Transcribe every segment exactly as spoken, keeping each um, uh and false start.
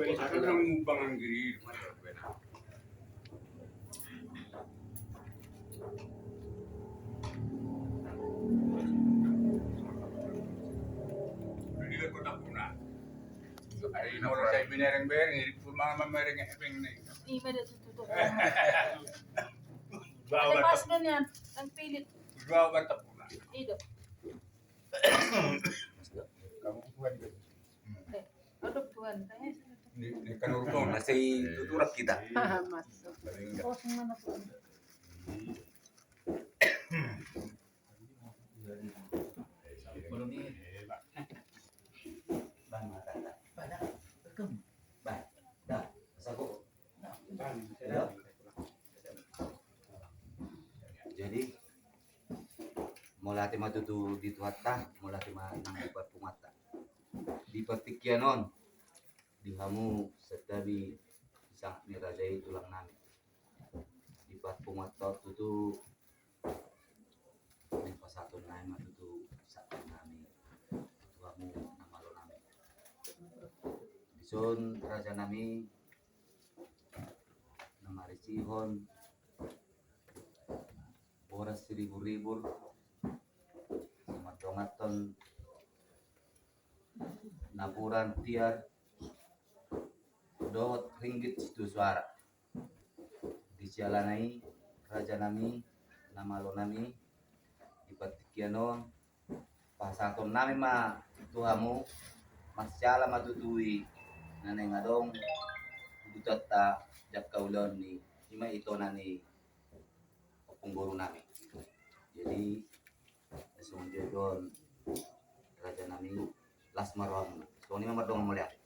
Ada nang mubang anggiri. Di kota Puna. Ari nolo sai binereng bereng, iri pun mama mereng hepeng ni. Ima da tutu. Ada pas kan yang pilit. Dua batapuna. Ido. Kamu buat gitu. Eh, aduh, Tuhan, tanya. Ini, ini kan urusan. Masih tuturak kita. Masuk. Paling enggak. Oh, semana, Tuhan. Belum ini. Bang, mata, Bang. Bang, dah. Sago. Jadi, mauliate ma tutu di Tuhanta, mauliate ma nang di parpunguanta. Di partingkian on, di hamu santabi, sangap ni raja i tulang nami. Di parpunguanta on tutu, naeng pasahaton nami ma tutu sangap nami tu hamu na malo nami. Dison raja nami, na marisihon boras siribur-ribur, na mardonganhon napuran tiar dohot ringgit sitio suara. Di siala na i, raja nami, na malo nami, di partingkian on, pasahaton nami ma tu hamu, marsiala ma tutu i na naeng adong di hutanta di angka ulaon ni, ima itona ni ompung boru nami. Jadi, songon dia don raja nami, las ma rohamuna. Songon i ma mardongan mauliate.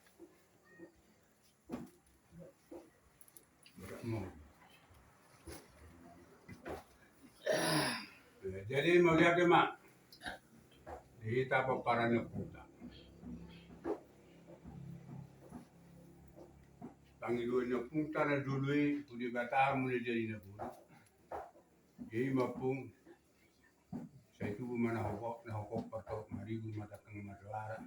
Jadi mauliate ma di hita pomparan ni ompunta. Pangidoan ni ompunta na jolo i tu Debata muna jadi na boru. Jadi ma ompung, sai tubu ma na hupop, na hupop partaut marigu, matangkang masoara.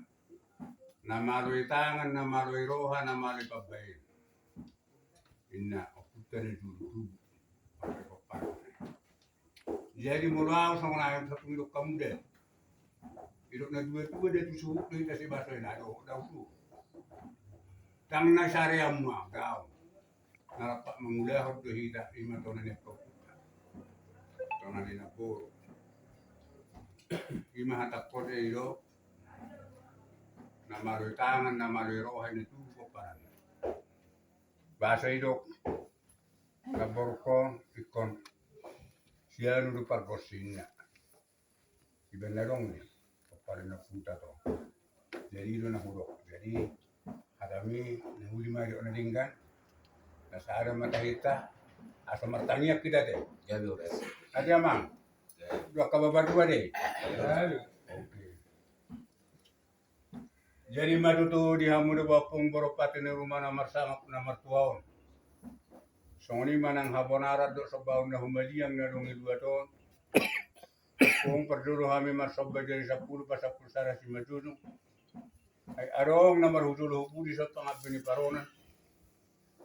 Na malo i tangan, na malo i roha, na malo i pambahenan. Inna ompunta na jolo tubu. Jadi molo au songon ahu, sampung idok hamu da. Idok na dua-dua da tu suhut do hita, sibaso i na dohot da usu. Tang na sarean ma au. Na lampak mangulahon do hita, ima tona ni ompunta. Tona ni naboru. Ima hatangkon i do. Na malo i tangan, na malo i roha, na tubu pomparanna. Bahasa idok. Naboru on ingkon sianu do pargonsinna. Iba na adong ni pomparan ni ompunta tong. Jadi i do na hudok. Jadi hatami na uli ma di on na denggan. Na sada ma tahinta, asa martangiang hita te. Jadi amang. Dua kaba badua de. Oke. Jadi ma tutu di hamu do ba ompung boru parpatene ruma na marsangap na martua on. Songon i ma nang habonaran dohot sombaon na humaliang na adong di luat on. Ompung, parjolo hami marsomba jari sampulu pasampulu sada simanjujung. Ai adong na marhujolo hupudi so pangabbe ni paronan.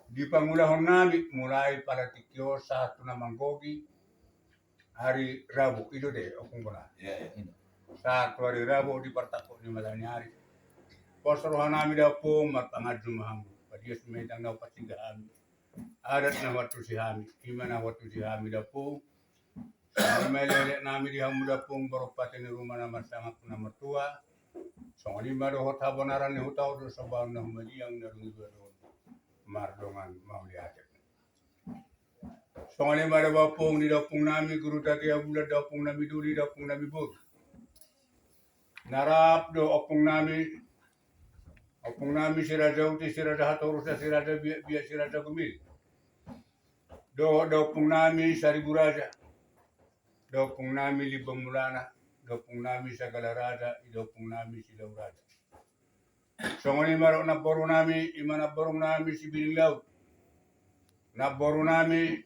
Di pangulahon nami mulai pala tingki on sahat tu na manggohi ari Rabu, i do de ompung bona. Sahat tu ari Rabu di partangkok ni mata ni ari. Pos roha nami da ompung, marpanganju ma hamu. Padias ma itang na hupansinga hami. Adat na huantusi hami, ima na huantusi hami da ompung. Ima elek-elek nami di hamu da ompung, boru parpatene ruma na marsangap na martua. Songon i ma dohot habonaran ni huta on dohot sombaon na humaliang na dung i dua dohot. Mardongan mauliate. Songon i ma da ba ompung, di da ompung nami Guru Tatea Bulan, da ompung nami doli, da ompung nami boru. Na rap do ompung nami, ompung nami si Raja Uti, si Raja Hatorusa, si Raja Biak, Biak, si Raja Gumil. Dohot da ompung nami Saribu Raja. Da ompung nami Limbong Mulana, da ompung nami Sagala Raja, i da ompung nami Silau Raja. Songon i ma dohot namboru nami, ima namboru nami Sibiring Laut. Namboru nami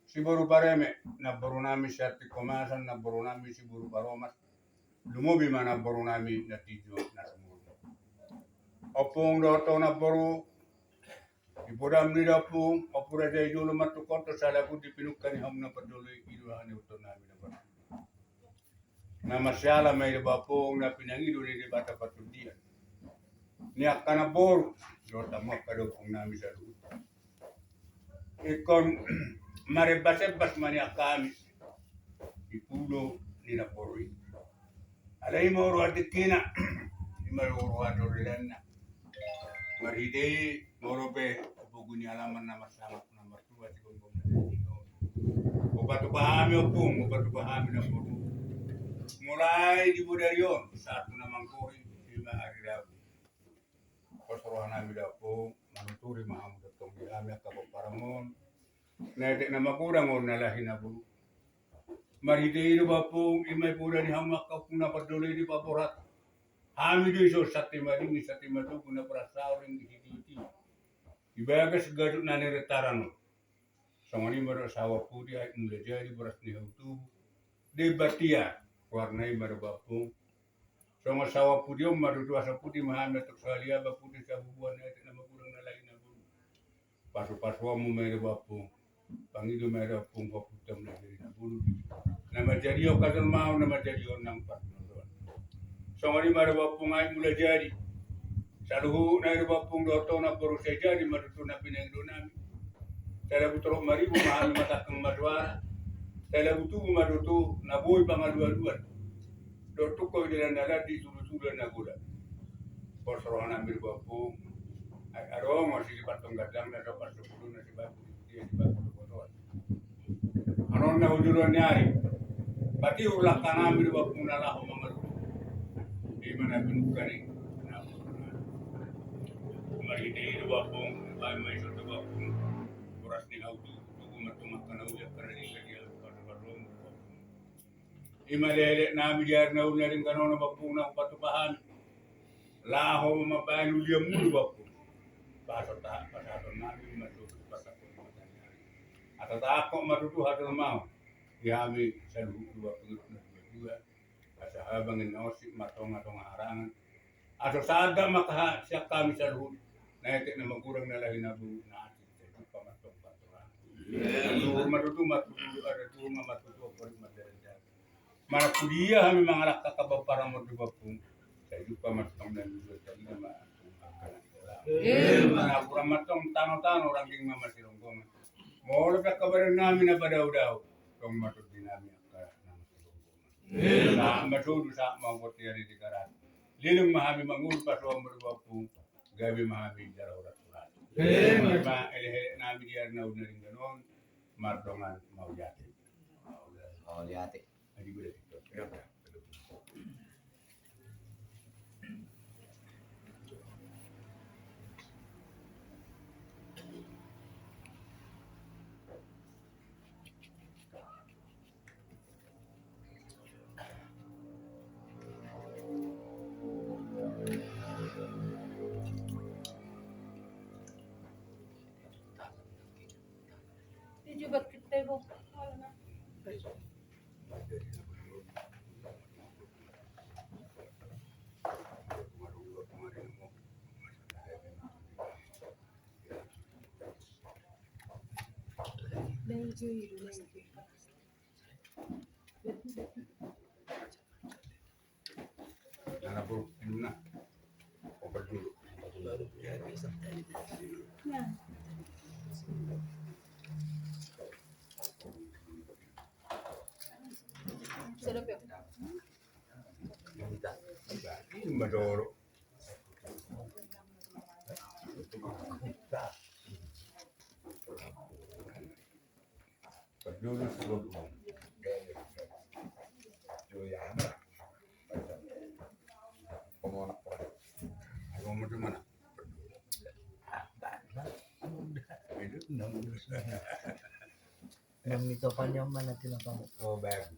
Siboru Pareme, namboru nami Siantik Homasan, namboru nami Siboru Paromas. Lumobi ma namboru nami na tinju na sumurung. Ompung dohot ho namboru, di podam ni da ompung, ompung raja i jolo martungkothon, salaku di pinungka ni hamu na parjolo i, i do hanihuthon nami na parjolo. Na marsiala ma i da ba ompung, na pinangido ni Debata partondian. Ni angka namboru, dohot hamu angka da ompung nami saluhut. Ingkon marembas-embas ma nian hami di pulo ni namboru i. Alai i ma roha tingkina, i ma roha torelanna. Marhite i molo pe bogu ni alaman na marsangap na martua si gomgom na jadi. Hupatupa hami ompung, hupatupa hami namboru. Mulai di bodari on sahat tu na manggohi, i ma ari Rabu. Pos roha nami da ompung, manuturi ma hamu tongtong di hami angka pomparanmon. Na etek na magodang on na lahi na boru. Marhite i do ba ompung, i ma i poda ni hamu angka ompung na parjolo i dipaborhat. Hami do i so sate madingin sate matogu na boras saor ringgit sitio-tio. Di bagas gaduk na nirentaran on. Songon i ma do sawa pudi aek mula jadi boras ni hau tubu. Di batia, warna i ma do ba ompung. Songon sawa pudi on ma tutu asa pudi ma hami antong sahali aba pudi sabubuan na etek na magodang na lahi na boru. Pasu-pasuonmu ma i da ba ompung. Pangido ma i da ba ompung, paputam na jadi na boru. Na manjadihon hajolmaon, na manjadihon nang parnonoan. Songon i ma da ba ompung aek mula jadi. Saluhutna i da ba ompung dohot ho namboru sai jadi ma tutu na pinangido nami. Sai lagu torop maribu ma hami matangkang masuara. Sai lagu tubu ma tutu na boi pangalualuan. Dohot tungkot di dalan na landi, sulu-sulu na godang. Pos roha nami da ba ompung. Ai adong on sisipat tong gandang na dohot parsepuluh na sibaku di dia sibaku di kotoan. Anon na hujuluan ni ari. Patihur langka nami da ba ompung na laho mamaludu. I ma na pinungka ni. Marhite i da ba ompung, baen ma i son da ba ompung. Boras ni hau tubu, tubu ma tong angka na uli angka na denggan di hau pasu-pasuonmu da ba ompung. I ma lelek nami di ari na uli na denggan on ba ompung na hupatupa hami. Laho mambaen ulianmu da ba ompung. Pasahat, pasahaton nami ma tutu pasahaton ni mata ni ari. Asa taangkok ma tutu hajolmaon di hami saluhut da ba ompung na dua-dua. Asa habang inna osip ma tonga-tonga harangan. Asa sahat ma sian hami saluhut. Na etek na magodang na lahi na boru na asing. Sai jumpa ma tong partorangan. Amen. Tuhu ma tutu ma tutu, ada tuhu ma ma tutu, apa di ma jalan-jalan. Mana kudia hami mangalangka ka ba ompung parmon da ba ompung. Sai jumpa ma tong na dua tadi ma. Amen. Mana kurang ma tong tano-tano rangging ma masironggongan. Molo pe angka badan nami na padao-dao. Tong ma tutu di nami angka na masironggongan. Sahat ma tutu sahat ma botiari di karan. Leleng ma hami mangolu pasupasu ma da ba ompung. Gabe ma hami jala horas-horas. Ima elekelek nami di ari na uli na denggan on. Mardongan mauliate. Mauliate. Adi gula. Nang mito panyom mana tinapa mo. Oh, bagus.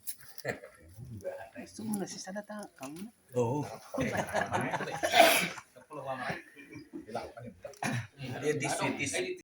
Semua nasi sada ta kamu. Oh. Dia tisu, tisu.